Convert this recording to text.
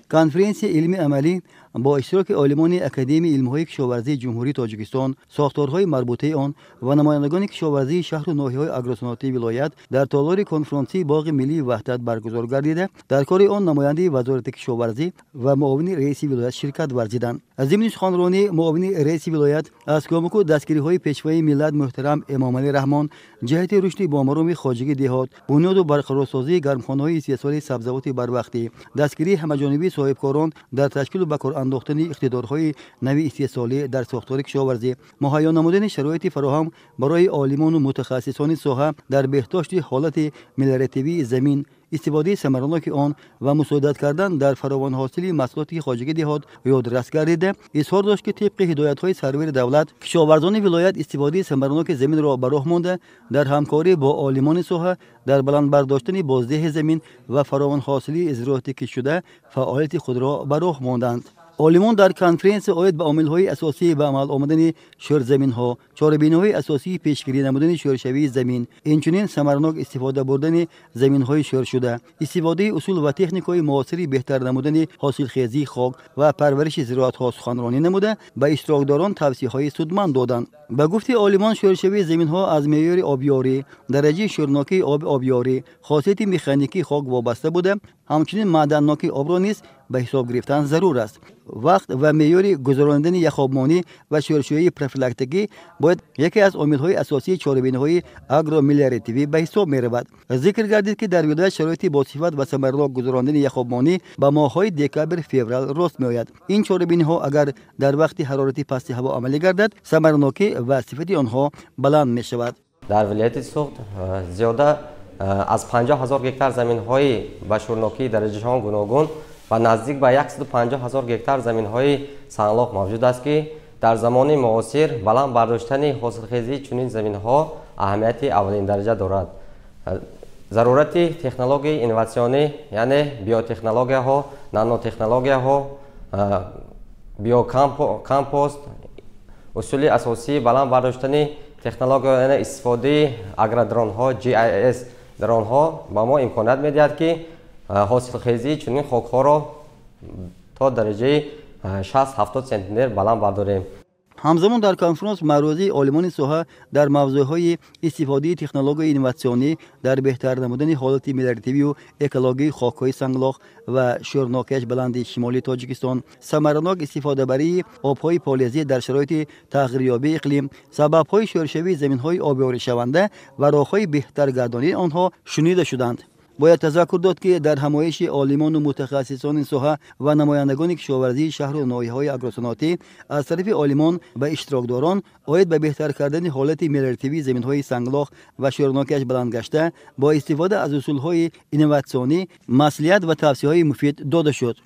Конференсияи илмии амалӣ бо иштироки олимони Академияи илмҳои кишоварзии Ҷумҳурии Тоҷикистон, сохторҳои марбутаи он ва намояндагони кишоварзии шаҳру ноҳияҳои агросаноатии вилоят дар толори конфронсии Боғи миллии Ваҳдат баргузор гардида, дар кори он намояндаи Вазорати кишоварзӣ ва муовини раиси вилоят ширкат варзиданд. Зимни суханронӣ муовини раиси вилоят аз кӯмаку дастгириҳои Пешвои миллат муҳтарам Эмомалӣ Раҳмон ҷиҳати рушди бомароми хоҷагии деҳот, бунёду барқарорсозии гармхонаҳои истеҳсоли сабзавоти барвақтӣ, дастгирии ҳамаҷонибии соҳибкорон дар ташкилу ба кор андохтани иқтидорҳои нави истеҳсолӣ дар сохтори кишоварзӣ, муҳайё намудани шароити фароҳам барои олимону мутахассисони соҳа дар беҳдошти ҳолати мелиоративии замин, истифодаи самараноки он ва мусоидат кардан дар фаровонҳосили маҳсулоти хоҷагии деҳот ёдрас гардида, изҳор дошт, ки тибқи ҳидоятҳои сарвари давлат кишоварзони вилоят истифодаи самараноки заминро ба роҳ монда, дар ҳамкорӣ бо олимони соҳа дар баланд бардоштани боздиҳи замин ва фаровонҳосилии зироати киштшуда фаъолияти худро ба роҳ монданд. Олимон дар конференсия оид ба омилҳои асосии ба амал омадани шӯрзаминҳо, чорабиниҳои асосии пешгирӣ намудани шӯршавии замин, инчунин самаранок истифода бурдани заминҳои шӯршуда, истифодаи усул ва техникаҳои муосири беҳтар намудани ҳосилхезии хок ва парвариши зироатҳо суханронӣ намуда, ба иштирокдорон тавсияҳои судманд доданд. Ба гуфти олимон, шӯршавии заминҳо аз меъёри обёрӣ, дараҷаи шӯрнокии оби обёрӣ, хосияти механикии хок вобаста буда, ҳамчунин маъданнокии обро низ ба ҳисоб гирифтан зарур аст. Вақт ва меъёри гузаронидани яхобмонӣ ва шӯршӯии профилактикӣ бояд яке аз омилҳои асосии чорабиниҳои агромелиоративӣ ба ҳисоб меравад. Зикр гардид, ки дар вилоят шароити босифат ва самаранок гузаронидани яхобмонӣ ба моҳҳои декабр-феврал рост меояд. Ин чорабиниҳо агар дар вақти ҳарорати пасти ҳаво амалӣ гардад, самаранокӣ ва сифати онҳо баланд мешавад. Дар вилояти Суғд зиёда аз 50 ҳазор гектар заминҳои ба шӯрнокии дараҷашон гуногун ва наздик ба 150 ҳазор гектар заминҳои санглох мавҷуд аст, ки дар замони муосир баланд бардоштани ҳосилхезии чунин заминҳо аҳамияти аввалин дараҷа дорад. Зарурати технологияи инноватсионӣ, яъне биотехнологияҳо, нанотехнологияҳо, биокомпост, усули асосии баланд бардоштани технология, яъне истифодаи агродронҳо, GIS дронҳо ба мо имконият медиҳад, ки ҳосилхезии чунин хокҳоро то дараҷаи 60-70 сентнер баланд бардорем. Ҳамзамон дар конфронс маърӯзии олимони соҳа дар мавзӯъҳои истифодаи технологияи инноватсионӣ дар беҳтар намудани ҳолати мелиоративию экологии хокҳои санглох ва шӯрнокияш баланди шимоли Тоҷикистон, самаранок истифодабарии обҳои полезӣ дар шароити тағйирёбии иқлим, сабабҳои шӯршавии заминҳои обёришаванда ва роҳҳои беҳтаргардонии онҳо шунида шуданд. Бояд тазаккур дод, ки дар ҳамоиши олимону мутахассисони соҳа ва намояндагони кишоварзии шаҳру ноҳияҳои агросаноатӣ аз тарафи олимон ба иштирокдорон оид ба беҳтар кардани ҳолати мелиоративии заминҳои санглох ва шӯрнокияш баланд гашта бо истифода аз усулҳои инноватсионӣ маслиҳат ва тавсияҳои муфид дода шуд.